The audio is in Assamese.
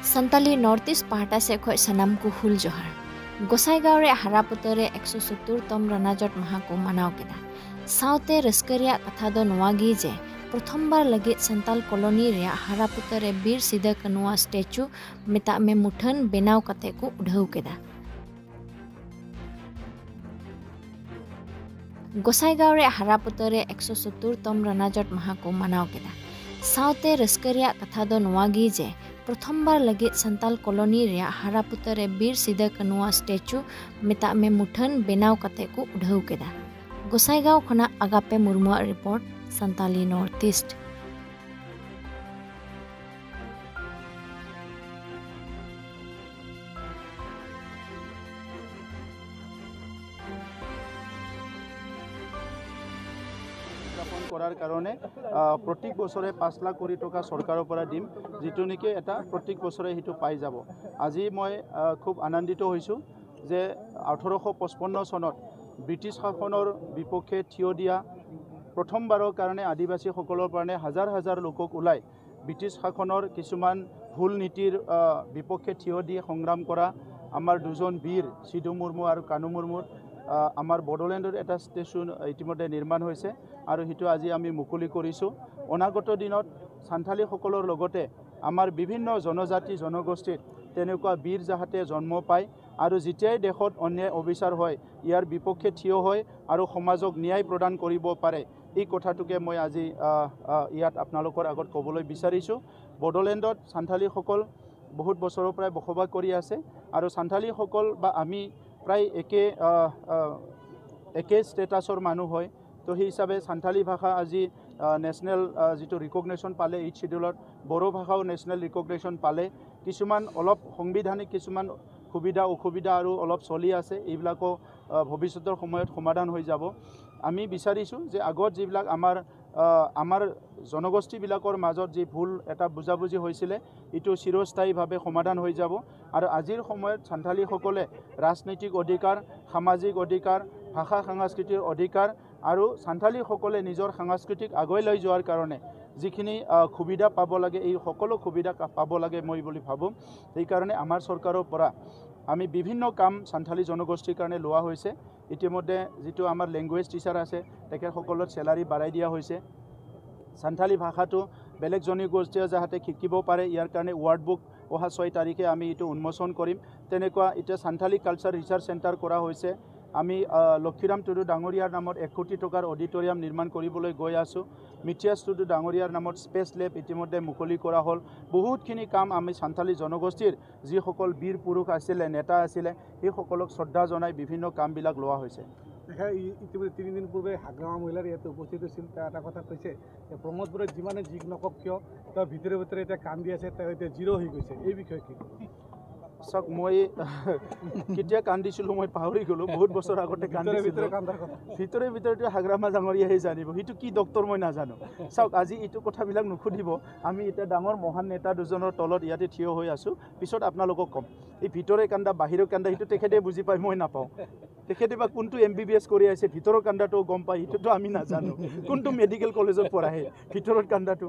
संताली नॉर्थ ईस्ट पाहटा से खो सनाम को हुल जोहार गोसाईगांव रे हारापुतर रे 170 तम रनाजट महा को मनाव केदा। सावते रस्का रिया कथा दो नोआ गी जे प्रथम बार लगित संताल कॉलोनी रे हारापुतर रे बीर सिदा कनुआ स्टैचू मेता में मुठन बनाव कते को उढाव केदा। गोसाईगांव रे हारापुतर रे 170 तम रनाजट महा को मनाव केदा। सावते रस्का रिया कथा दो नोआ गी जे प्रथम बार लगित संताल कॉलोनी रे हारापुतर रे बीर सिदा कनुआ स्टैचू मेता में मुठन बनाव कते को उढाव केदा। गोसाईगांव खना agape मुर्मुआ report, Santali north east. কৰাৰ কাৰণে প্ৰত্যেক বছৰে 5 লাখ কোটি টকা চৰকাৰৰ পৰা দিম, যিটো নেকি এটা প্ৰত্যেক বছৰে সেইটো পাই যাব। আজি মই খুব আনন্দিত হৈছোঁ যে 1855 চনত ব্ৰিটিছ শাসনৰ বিপক্ষে থিয় দিয়া প্ৰথমবাৰৰ কাৰণে আদিবাসীসকলৰ কাৰণে হাজাৰ হাজাৰ লোকক ওলাই ব্ৰিটিছ শাসনৰ কিছুমান ভুল নীতিৰ বিপক্ষে থিয় দি সংগ্ৰাম কৰা আমাৰ দুজন বীৰ সিধু মুৰ্মু আৰু কানু মুৰ্মুৰ আমাৰ বড়োলেণ্ডৰ এটা ষ্টেচন ইতিমধ্যে নিৰ্মাণ হৈছে আৰু সেইটো আজি আমি মুকলি কৰিছোঁ। অনাগত দিনত সান্থালীসকলৰ লগতে আমাৰ বিভিন্ন জনজাতি জনগোষ্ঠীত তেনেকুৱা বীৰ যাহাতে জন্ম পায় আৰু যেতিয়াই দেশত অন্যায় অবিচাৰ হয় ইয়াৰ বিপক্ষে থিয় হয় আৰু সমাজক ন্যায় প্ৰদান কৰিব পাৰে, এই কথাটোকে মই আজি ইয়াত আপোনালোকৰ আগত ক'বলৈ বিচাৰিছোঁ। বড়োলেণ্ডত সান্থালীসকল বহুত বছৰৰ পৰাই বসবাস কৰি আছে আৰু সান্থালীসকল বা আমি প্ৰায় একে ষ্টেটাছৰ মানুহ হয়। তো সেই হিচাপে সান্থালী ভাষা আজি নেশ্যনেল যিটো ৰিকগনেশ্যন পালে এইট শ্বিডিউলত, বড়ো ভাষাও নেশ্যনেল ৰিকগনেশ্যন পালে। কিছুমান অলপ সাংবিধানিক কিছুমান সুবিধা অসুবিধা আৰু অলপ চলি আছে, এইবিলাকো ভৱিষ্যতৰ সময়ত সমাধান হৈ যাব। আমি বিচাৰিছোঁ যে আগত যিবিলাক আমাৰ জনগোষ্ঠীবিলাকৰ মাজত যি ভুল এটা বুজাবুজি হৈছিলে এইটো চিৰস্থায়ীভাৱে সমাধান হৈ যাব। আৰু আজিৰ সময়ত সান্থালীসকলে ৰাজনৈতিক অধিকাৰ, সামাজিক অধিকাৰ, ভাষা সংস্কৃতিৰ অধিকাৰ আৰু সান্থালীসকলে নিজৰ সাংস্কৃতিক আগুৱাই লৈ যোৱাৰ কাৰণে যিখিনি সুবিধা পাব লাগে এই সকলো সুবিধা পাব লাগে মই বুলি ভাবোঁ। সেইকাৰণে আমাৰ চৰকাৰৰ পৰা আমি বিভিন্ন কাম সান্থালী জনগোষ্ঠীৰ কাৰণে লোৱা হৈছে। ইতিমধ্যে যিটো আমাৰ লেংগুৱেজ টিচাৰ আছে তেখেতসকলৰ চেলাৰী বাঢ়াই দিয়া হৈছে। সান্থালী ভাষাটো বেলেগ জনগোষ্ঠীয়ে যাতে শিকিব পাৰে ইয়াৰ কাৰণে ৱাৰ্ড বুক অহা 6 তাৰিখে আমি এইটো উন্মোচন কৰিম। তেনেকুৱা এতিয়া সান্থালী কালচাৰ ৰিচাৰ্চ চেণ্টাৰ কৰা হৈছে। আমি লক্ষীৰাম টুডু ডাঙৰীয়াৰ নামত 1 কোটি টকাৰ অডিটৰিয়াম নিৰ্মাণ কৰিবলৈ গৈ আছোঁ। মিথিয়াছ টুডু ডাঙৰীয়াৰ নামত স্পেচ লেব ইতিমধ্যে মুকলি কৰা হ'ল। বহুতখিনি কাম আমি সান্থালী জনগোষ্ঠীৰ যিসকল বীৰ পুৰুষ আছিলে, নেতা আছিলে, সেইসকলক শ্ৰদ্ধা জনাই বিভিন্ন কামবিলাক লোৱা হৈছে। ইতিমধ্যে 3 দিন পূৰ্বে হাগ্ৰামা মহিলাৰ ইয়াতে উপস্থিত হৈছিল। তেওঁ এটা কথা কৈছে যে প্ৰমোদ বড়োই যিমানে যি নকওক কিয় তেওঁ ভিতৰে ভিতৰে এতিয়া কান্দি আছে, তেওঁ এতিয়া জিৰ' হৈ গৈছে। এই বিষয়ে কি ক'ব? চাওক, মই কেতিয়া কান্দিছিলোঁ মই পাহৰি গ'লোঁ, বহুত বছৰ আগতে কান্দিছিলোঁ। ভিতৰে ভিতৰতে হাগ্ৰামা ডাঙৰীয়াহে জানিব সেইটো কি ডক্তৰ মই নাজানো। চাওক, আজি এইটো কথাবিলাক নুসুধিব। আমি এতিয়া ডাঙৰ মহান নেতা দুজনৰ তলত ইয়াতে থিয় হৈ আছোঁ, পিছত আপোনালোকক ক'ম। এই ভিতৰে কান্দা বাহিৰৰ কান্দা সেইটো তেখেতে বুজি পায়, মই নাপাওঁ। তেখেতে বা কোনটো MBBS কৰি আছে ভিতৰৰ কান্দাটো গম পায়, সেইটোতো আমি নাজানো। কোনটো মেডিকেল কলেজত পঢ়ায় ভিতৰৰ কান্দাটো।